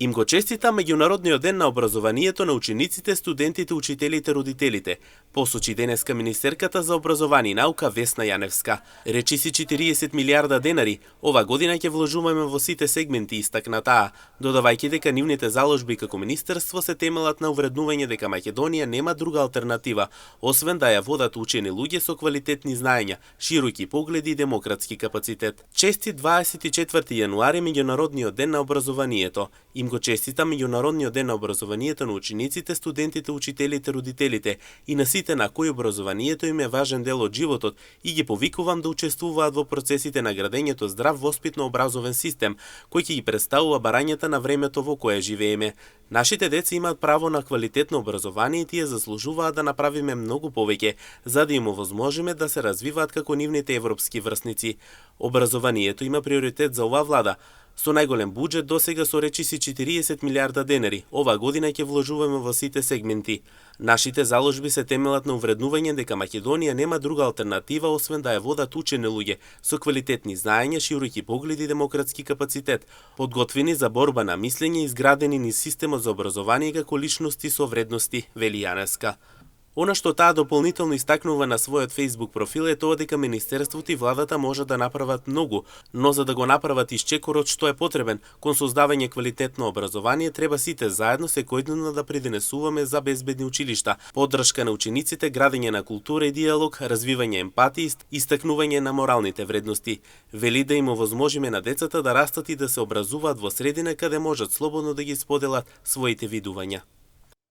Им го честита Меѓународниот ден на образованието на учениците, студентите, учителите, родителите, посочи денеска министерката за образование и наука Весна Јаневска. Речи си 40 милиарда денари, ова година ќе вложуваме во сите сегменти, истакна таа, додавајќи дека нивните заложби како министерство се темелат на увреднување дека Македонија нема друга алтернатива, освен да ја водат учени луѓе со квалитетни знаења, широки погледи и демократски капацитет. Честит 24 јануари Меѓународниот ден на образованието. Им го честита Меѓународниот ден на образованието на учениците, студентите, учителите, родителите и на сите на кои образованието им е важен дел од животот и ги повикувам да учествуваат во процесите на градењето здрав воспитно-образовен систем, кој ќе ги представува барањата на времето во кое живееме. Нашите деца имаат право на квалитетно образование и тие заслужуваат да направиме многу повеќе, за да им овозможиме да се развиваат како нивните европски врсници. Образованието има приоритет за оваа влада. Со најголем буџет досега со речиси 40 милиарда денари, ова година ќе вложуваме во сите сегменти. Нашите заложби се темелат на увреднување дека Македонија нема друга алтернатива освен да ја водат учени луѓе со квалитетни знаења, широки погледи и демократски капацитет, подготвени за борба на мислење и изградени низ системот за образование како личности со вредности, вели Јаневска. Она што таа дополнително истакнува на својот Facebook профил е тоа дека Министерството и владата можат да направат многу, но за да го направат исчекорот што е потребен кон создавање квалитетно образование, треба сите заедно секојдневно да придонесуваме за безбедни училишта, поддршка на учениците, градење на култура и диалог, развивање емпатија, истакнување на моралните вредности. Вели да им овозможиме на децата да растат и да се образуваат во средина каде можат слободно да ги споделат своите видувања.